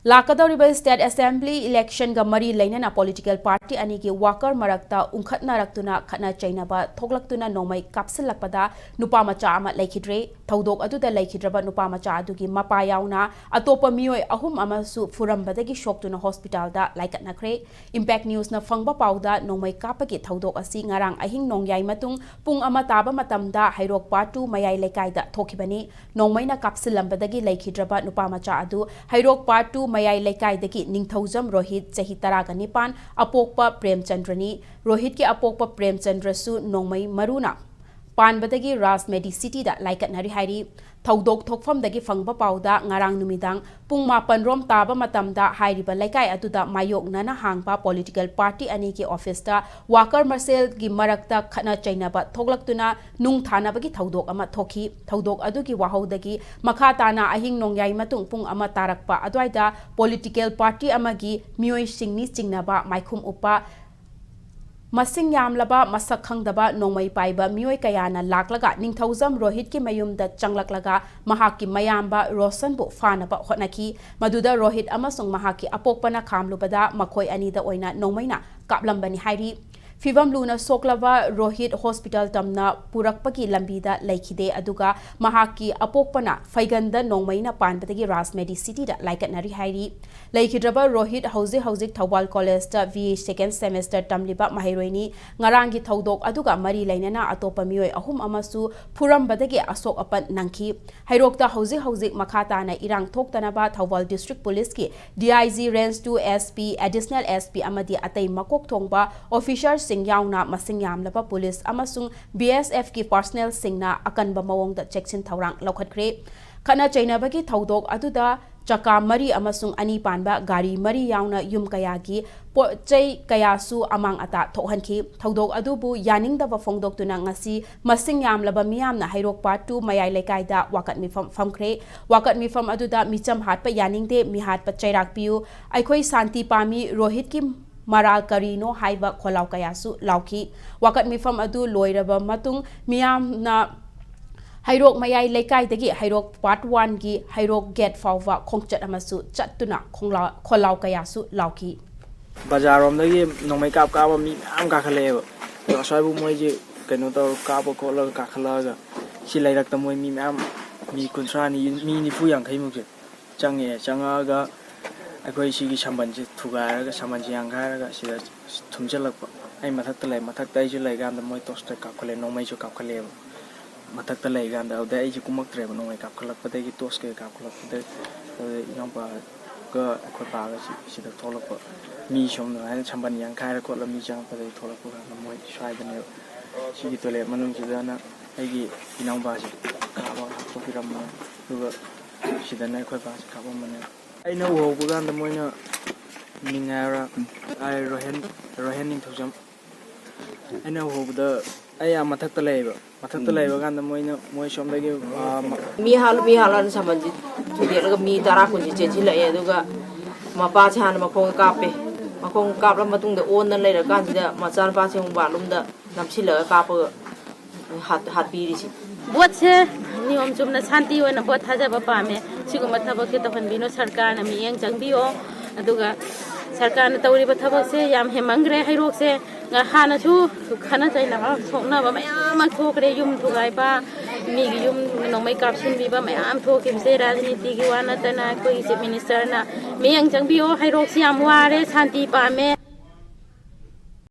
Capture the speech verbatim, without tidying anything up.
ꯂꯥꯛꯀꯗꯧꯔꯤꯕ State Assembly election ꯒ ꯃꯔꯤ ꯂꯩꯅꯅ political party ꯑꯅꯤꯒꯤ worker ꯃꯔꯛꯇ ꯎꯪꯈꯠꯅꯔꯛꯇꯨꯅ ꯈꯠꯅ ꯆꯩꯅꯕ ꯊꯣꯛꯂꯛꯇꯨꯅ ꯅꯣꯡꯃꯩ ꯀꯥꯞꯁꯤꯜꯂꯛꯄꯗ ꯅꯨꯄꯥ ꯃꯆꯥ ꯑꯃ ꯂꯩꯈꯤꯗ꯭ꯔꯦ꯫ ꯊꯧꯗꯣꯛ ꯑꯗꯨꯗ ꯂꯩꯈꯤꯗ꯭ꯔꯕ ꯅꯨꯄꯥ ꯃꯆꯥ ꯑꯗꯨꯒꯤ ꯃꯄꯥ ꯌꯥꯎꯅ ꯑꯇꯣꯞꯄ ꯃꯤꯑꯣꯏ ꯑꯍꯨꯝ ꯑꯃꯁꯨ ꯐꯨꯔꯝꯕꯗꯒꯤ ꯁꯣꯛꯇꯨꯅ hospital ꯗ ꯂꯥꯏꯀꯠꯅꯈ꯭ꯔꯦ꯫ Impact News ꯅ ꯐꯪꯕ ꯄꯥꯎꯗ ꯅꯣꯡꯃꯩ ꯀꯥꯞꯄꯒꯤ ꯊꯧꯗꯣꯛ ꯑꯁꯤ ꯉꯔꯥꯡ ꯑꯍꯤꯡ ꯅꯣꯡꯌꯥꯏ ꯃꯇꯨꯡ ꯄꯨꯡ ꯑꯃ ꯇꯥꯕ ꯃꯇꯝꯗ ꯍꯩꯔꯣꯛ Part two ꯃꯌꯥꯏ ꯂꯩꯀꯥꯏꯗ ꯊꯣꯛꯈꯤꯕꯅꯤ꯫ ꯅꯣꯡꯃꯩꯅ ꯀꯥꯞꯁꯤꯜꯂꯝꯕꯗꯒꯤ ꯂꯩꯈꯤꯗ꯭ꯔꯕ ꯅꯨꯄꯥ ꯃꯆꯥ ꯑꯗꯨ ꯍꯩꯔꯣꯛ Part two ꯃꯌꯥꯏ ꯂꯩꯀꯥꯏꯗꯒꯤ ꯅꯤꯡꯊꯧꯖꯝ ꯔꯣꯍꯤꯠ, ꯆꯍꯤ ꯇꯔꯥꯒ ꯅꯤꯄꯥꯟ, ꯑꯄꯣꯛꯄ ꯄ꯭ꯔꯦꯝꯆꯟꯗ꯭ꯔꯅꯤ꯫ ꯔꯣꯍꯤꯠꯀꯤ ꯑꯄꯣꯛꯄ ꯄ꯭ꯔꯦꯝꯆꯟꯗ꯭ꯔꯁꯨ ꯅꯣꯡꯃꯩ ꯃꯔꯨꯅ ꯄꯥꯟꯕꯗꯒꯤ ꯔꯥꯖꯃꯦꯗꯤ City ꯗ ꯂꯥꯏꯀꯠꯅꯔꯤ ꯍꯥꯏꯔꯤ꯫ ꯊꯧꯗꯣꯛ ꯊꯣꯛꯐꯝꯗꯒꯤ ꯐꯪꯕ ꯄꯥꯎꯗ ꯉꯔꯥꯡ ꯅꯨꯃꯤꯗꯥꯡ ꯄꯨꯡ ꯃꯥꯄꯟ ꯔꯣꯝ ꯇꯥꯕ ꯃꯇꯝꯗ ꯍꯥꯏꯔꯤꯕ ꯂꯩꯀꯥꯏ ꯑꯗꯨꯗ ꯃꯥꯌꯣꯛꯅꯅ ꯍꯥꯡꯕ political party ꯑꯅꯤꯒꯤ office ꯇ worker ꯃꯁꯦꯜꯒꯤ ꯃꯔꯛꯇ ꯈꯠꯅ ꯆꯩꯅꯕ ꯊꯣꯛꯂꯛꯇꯨꯅ ꯅꯨꯡ ꯊꯥꯅꯕꯒꯤ ꯊꯧꯗꯣꯛ ꯑꯃ ꯊꯣꯛꯈꯤ꯫ ꯊꯧꯗꯣꯛ ꯑꯗꯨꯒꯤ ꯋꯥꯍꯧꯗꯒꯤ ꯃꯈꯥ ꯇꯥꯅ ꯑꯍꯤꯡ ꯅꯣꯡꯌꯥꯏ ꯃꯇꯨꯡ ꯄꯨꯡ ꯑꯃ ꯇꯥꯔꯛꯄ ꯑꯗꯨꯋꯥꯏꯗ political party ꯑꯃꯒꯤ ꯃꯤꯑꯣꯏꯁꯤꯡꯅꯤ ꯆꯤꯡꯅꯕ ꯃꯥꯏꯈꯨꯝ ꯎꯞꯄ ꯃꯁꯤꯡ ꯌꯥꯝꯂꯕ ꯃꯁꯛ ꯈꯪꯗꯕ ꯅꯣꯡꯃꯩ ꯄꯥꯏꯕ ꯃꯤꯑꯣꯏ ꯀꯌꯥꯅ ꯂꯥꯛꯂꯒ ꯅꯤꯡꯊꯧꯖꯝ ꯔꯣꯍꯤꯠꯀꯤ ꯃꯌꯨꯝꯗ ꯆꯪꯂꯛꯂꯒ ꯃꯍꯥꯛꯀꯤ ꯃꯌꯥꯝꯕ ꯔꯣꯁꯟꯕꯨ ꯐꯥꯅꯕ ꯍꯣꯠꯅꯈꯤ꯫ ꯃꯗꯨꯗ ꯔꯣꯍꯤꯠ ꯑꯃꯁꯨꯡ ꯃꯍꯥꯛꯀꯤ ꯑꯄꯣꯛꯄꯅ ꯈꯥꯝꯂꯨꯕꯗ ꯃꯈꯣꯏ ꯑꯅꯤꯗ ꯑꯣꯏꯅ ꯅꯣꯡꯃꯩꯅ ꯀꯥꯞꯂꯝꯕꯅꯤ ꯍꯥꯏꯔꯤ꯫ ꯐꯤꯚꯝ ꯂꯨꯅ ꯁꯣꯛꯂꯕ ꯔꯣꯍꯤꯠ hospital ꯇꯝꯅ ꯄꯨꯔꯛꯄꯒꯤ ꯂꯝꯕꯤꯗ ꯂꯩꯈꯤꯗꯦ, ꯑꯗꯨꯒ ꯃꯍꯥꯛꯀꯤ ꯑꯄꯣꯛꯄꯅ ꯐꯩꯒꯟꯗ ꯅꯣꯡꯃꯩꯅ ꯄꯥꯟꯕꯗꯒꯤ ꯔꯥꯖꯃꯦꯗꯤ City ꯗ ꯂꯥꯏꯀꯠꯅꯔꯤ ꯍꯥꯏꯔꯤ꯫ ꯂꯩꯈꯤꯗ꯭ꯔꯕ ꯔꯣꯍꯤꯠ ꯍꯧꯖꯤꯛ ꯍꯧꯖꯤꯛ ꯊꯧꯕꯥꯜ College ꯇ B A second semester ꯇꯝꯂꯤꯕ ꯃꯍꯩꯔꯣꯏꯅꯤ꯫ ꯉꯔꯥꯡꯒꯤ ꯊꯧꯗꯣꯛ ꯑꯗꯨꯒ ꯃꯔꯤ ꯂꯩꯅꯅ ꯑꯇꯣꯞꯄ ꯃꯤꯑꯣꯏ ꯑꯍꯨꯝ ꯑꯃꯁꯨ ꯐꯨꯔꯝꯕꯗꯒꯤ ꯑꯁꯣꯛ ꯑꯄꯟ ꯅꯪꯈꯤ꯫ ꯍꯩꯔꯣꯛꯇ ꯍꯧꯖꯤꯛ ꯍꯧꯖꯤꯛ ꯃꯈꯥ ꯇꯥꯅ ꯏꯔꯥꯡ ꯊꯣꯛꯇꯅꯕ ꯊꯧꯕꯥꯜ District Police ꯀꯤ D I G, Range two S P, Additional S P ꯑꯃꯗꯤ ꯑꯇꯩ ꯃꯀꯣꯛ ꯊꯣꯡꯕ officer ꯁꯤꯡ ꯌꯥꯎꯅ ꯃꯁꯤꯡ ꯌꯥꯝꯂꯕ police ꯑꯃꯁꯨꯡ B S F ꯀꯤ personnel ꯁꯤꯡꯅ ꯑꯀꯟꯕ ꯃꯑꯣꯡꯗ ꯆꯦꯛꯁꯤꯟ ꯊꯧꯔꯥꯡ ꯂꯧꯈꯠꯈ꯭ꯔꯦ꯫ ꯈꯠꯅ ꯆꯩꯅꯕꯒꯤ ꯊꯧꯗꯣꯛ ꯑꯗꯨꯗ ꯆꯀꯥ ꯃꯔꯤ ꯑꯃꯁꯨꯡ ꯑꯅꯤ ꯄꯥꯟꯕ ꯒꯥꯔꯤ ꯃꯔꯤ ꯌꯥꯎꯅ ꯌꯨꯝ ꯀꯌꯥꯒꯤ ꯄꯣꯠ ꯆꯩ ꯀꯌꯥꯁꯨ ꯑꯃꯥꯡ ꯑꯇꯥ ꯊꯣꯛꯍꯟꯈꯤ꯫ ꯊꯧꯗꯣꯛ ꯑꯗꯨꯕꯨ ꯌꯥꯅꯤꯡꯗꯕ ꯐꯣꯡꯗꯣꯛꯇꯨꯅ ꯉꯁꯤ ꯃꯁꯤꯡ ꯌꯥꯝꯂꯕ ꯃꯤꯌꯥꯝꯅ ꯍꯩꯔꯣꯛ Part two ꯃꯌꯥꯏ ꯂꯩꯀꯥꯏꯗ ꯋꯥꯀꯠ ꯃꯤꯐꯝ ꯐꯝꯈ꯭ꯔꯦ꯫ ꯋꯥꯀꯠ ꯃꯤꯐꯝ ꯑꯗꯨꯗ ꯃꯤꯆꯝ ꯍꯥꯠꯄ ꯌꯥꯅꯤꯡꯗꯦ, ꯃꯤꯍꯥꯠꯄ ꯆꯩꯔꯥꯛ ꯄꯤꯌꯨ, ꯑꯩꯈꯣꯏ ꯁꯥꯟꯇꯤ ꯄꯥꯝꯃꯤ, ꯔꯣꯍꯤꯠꯀꯤ ꯃꯔꯥꯜ ꯀꯔꯤꯅꯣ ꯍꯥꯏꯕ ꯈꯣꯜꯂꯥꯎ ꯀꯌꯥꯁꯨ ꯂꯥꯎꯈꯤ꯫ ꯋꯥꯀꯠ ꯃꯤꯐꯝ ꯑꯗꯨ ꯂꯣꯏꯔꯕ ꯃꯇꯨꯡ ꯃꯤꯌꯥꯝꯅ ꯍꯩꯔꯣꯛ ꯃꯌꯥꯏ ꯂꯩꯀꯥꯏꯗꯒꯤ ꯍꯩꯔꯣꯛ ꯄꯥꯔꯠ ꯋꯥꯟꯒꯤ ꯍꯩꯔꯣꯛ ꯒꯦꯠ ꯐꯥꯎꯕ ꯈꯣꯡꯆꯠ ꯑꯃꯁꯨ ꯆꯠꯇꯨꯅ ꯈꯣꯡꯂꯥ-, ꯈꯣꯜꯂꯥꯎ ꯀꯌꯥꯁꯨ ꯂꯥꯎꯈꯤ꯫ ꯕꯖꯥꯔꯔꯣꯝꯗꯒꯤ ꯅꯣꯡꯃꯩ ꯀꯥꯞ ꯀꯥꯞꯄ ꯃꯤ ꯃꯌꯥꯝ ꯀꯥꯈꯠꯂꯛꯑꯦꯕ꯫ ꯑꯗꯣ ꯑꯁ꯭ꯋꯥꯏꯕꯨ ꯃꯣꯏꯁꯦ ꯀꯩꯅꯣ ꯇꯧꯔꯒ ꯀꯥꯞꯄ ꯈꯣꯠꯂꯒ ꯀꯥꯈꯠꯂꯛꯑꯒ ꯁꯤ ꯂꯩꯔꯛꯇ ꯃꯣꯏ ꯃꯤ ꯃꯌꯥꯝ, ꯃꯤ ꯀꯨꯟꯊ꯭ꯔꯥ ꯅꯤ, ꯃꯤ ꯅꯤꯐꯨ ꯌꯥꯡꯈꯩꯃꯨꯛꯁꯦ ꯆꯪꯉꯛꯑꯦ꯫ ꯆꯪꯉꯛꯑꯒ ꯑꯩꯈꯣꯏ ꯁꯤꯒꯤ ꯁꯝꯕꯜꯁꯦ ꯊꯨꯒꯥꯏꯔꯒ, ꯁꯝꯕꯜꯁꯦ ꯌꯥꯡꯈꯥꯏꯔꯒ ꯁꯤꯗ ꯊꯨꯝꯖꯤꯜꯂꯛꯄ꯫ ꯑꯩ ꯃꯊꯛꯇ ꯂꯩ, ꯃꯊꯛꯇ ꯑꯩꯁꯨ ꯂꯩꯀꯥꯟꯗ ꯃꯣꯏ ꯇꯣꯔꯁꯇ ꯀꯥꯞꯈꯠꯂꯦ, ꯅꯣꯡꯃꯩꯁꯨ ꯀꯥꯞꯈꯠꯂꯛꯑꯦꯕ꯫ ꯃꯊꯛꯇ ꯂꯩꯀꯥꯟꯗ ꯑꯗꯨꯗꯩ ꯑꯩꯁꯦ ꯀꯨꯝꯃꯛꯇ꯭ꯔꯦꯕ, ꯅꯣꯡꯃꯩ ꯀꯥꯞꯈꯠꯂꯛꯄꯗꯩ, ꯇꯣꯔꯁ ꯀꯩꯀꯩ ꯀꯥꯞꯈꯠꯂꯛꯄꯗꯩ꯫ ꯑꯗꯨꯗꯩ ꯏꯅꯥꯎꯄꯥꯒ ꯑꯩꯈꯣꯏ ꯄꯥꯒ ꯁꯤ-, ꯁꯤꯗ ꯊꯣꯛꯂꯛꯄ꯫ ꯃꯤ ꯁꯣꯝ ꯑꯗꯨꯃꯥꯏꯅ ꯁꯝꯕꯜ ꯌꯥꯡꯈꯥꯏꯔ ꯈꯣꯠꯂ ꯃꯤ ꯆꯪꯉꯛꯄꯗꯒꯤ ꯊꯣꯛꯂꯛꯄ ꯀꯥꯟꯗ ꯃꯣꯏ ꯁ꯭ꯋꯥꯏꯗꯅꯦꯕ, ꯁꯤꯒꯤ ꯇꯣꯏꯂꯦꯠ ꯃꯅꯨꯡꯁꯤꯗꯅ ꯑꯩꯒꯤ ꯏꯅꯥꯎꯄꯥꯁꯦ ꯀꯥꯞꯄ ꯍꯥꯠꯇꯣꯛꯄꯤꯔꯝꯕꯅꯦ꯫ ꯑꯗꯨꯒ ꯁꯤꯗꯅ ꯑꯩꯈꯣꯏ ꯄꯥꯁꯦ ꯀꯥꯞꯄꯝꯕꯅꯦ꯫ ꯑꯩꯅ ꯎꯍꯧꯕ ꯀꯥꯟꯗ ꯃꯣꯏꯅ ꯃꯤꯡ ꯍꯥꯏꯔ, ꯑꯩ ꯔꯣꯍꯦꯟ, ꯔꯣꯍꯦꯟ ꯅꯤꯡꯊꯧꯖꯝ꯫ ꯑꯩꯅ ꯎꯍꯧꯕꯗ ꯑꯩ ꯑꯥ ꯃꯊꯛꯇ ꯂꯩꯌꯦꯕ꯫ ꯃꯊꯛꯇ ꯂꯩꯕ ꯀꯥꯟꯗ ꯃꯣꯏꯅ, ꯃꯣꯏ ꯁꯣꯝꯗꯒꯤ, ꯑꯥ, ꯃ- ꯃꯤ ꯍꯥꯠꯂꯨ, ꯃꯤ ꯍꯥꯠꯂꯨ ꯍꯥꯏꯅ ꯁꯝꯕꯜꯁꯤ ꯊꯨꯗꯦꯛꯂꯒ ꯃꯤ ꯇꯔꯥ ꯀꯨꯟꯁꯤ ꯆꯦꯟꯁꯤꯜꯂꯛꯑꯦ꯫ ꯑꯗꯨꯒ ꯃꯄꯥꯁꯦ ꯍꯥꯟꯅ ꯃꯈꯣꯡꯗ ꯀꯥꯞꯄꯦ꯫ ꯃꯈꯣꯡ ꯀꯥꯞꯂ ꯃꯇꯨꯡꯗ ꯑꯣꯟꯗꯅ ꯂꯩꯔꯀꯥꯟꯁꯤꯗ ꯃꯆꯥꯅꯨꯄꯥꯁꯦ ꯑꯃꯨꯛ ꯕꯥꯠꯔꯨꯝꯗ ꯅꯝꯁꯤꯜꯂꯒ ꯀꯥꯞꯄꯒ ꯍꯥꯠ-, ꯍꯥꯠꯄꯤꯔꯤꯁꯤ꯫ ꯚꯣꯠꯁꯦ ꯅꯤꯌꯣꯝ ꯆꯨꯝꯅ ꯁꯥꯟꯇꯤ ꯑꯣꯏꯅ ꯚꯣꯠ ꯊꯥꯗꯕ ꯄꯥꯝꯃꯦ꯫ ꯁꯤꯒꯨꯝꯕ ꯊꯕꯛꯁꯦ ꯇꯧꯍꯟꯕꯤꯅꯨ꯫ ꯁꯔꯀꯥꯔꯅ ꯃꯤꯠꯌꯦꯡ ꯆꯪꯕꯤꯌꯣ꯫ ꯑꯗꯨꯒ ꯁꯔꯀꯥꯔꯅ ꯇꯧꯔꯤꯕ ꯊꯕꯛꯁꯦ ꯌꯥꯝ ꯍꯦꯟꯃꯟꯈ꯭ꯔꯦ꯫ ꯍꯩꯔꯣꯛꯁꯦ ꯉ-, ꯍꯥꯟꯅꯁꯨ ꯈꯠꯅ ꯆꯩꯅꯕ ꯁꯣꯛꯅꯕ ꯃꯌꯥꯝ ꯑꯃ ꯊꯣꯛꯈ꯭ꯔꯦ꯫ ꯌꯨꯝ ꯊꯨꯒꯥꯏꯕ, ꯃꯤꯒꯤ ꯌꯨꯝ ꯅꯣꯡꯃꯩ ꯀꯥꯞꯁꯤꯟꯕꯤꯕ ꯃꯌꯥꯝ ꯊꯣꯛꯈꯤꯕꯁꯦ ꯔꯥꯖꯅꯤꯇꯤꯒꯤ ꯋꯥ ꯅꯠꯇꯅ ꯑꯩꯈꯣꯏꯒꯤ ꯆꯤꯐ ꯃꯤꯅꯤꯁꯇꯔꯅ ꯃꯤꯠꯌꯦꯡ ꯆꯪꯕꯤꯌꯣ꯫ ꯍꯩꯔꯣꯛꯁꯤ ꯌꯥꯝ ꯋꯥꯔꯦ, ꯁꯥꯟꯇꯤ ꯄꯥꯝꯃꯦ꯫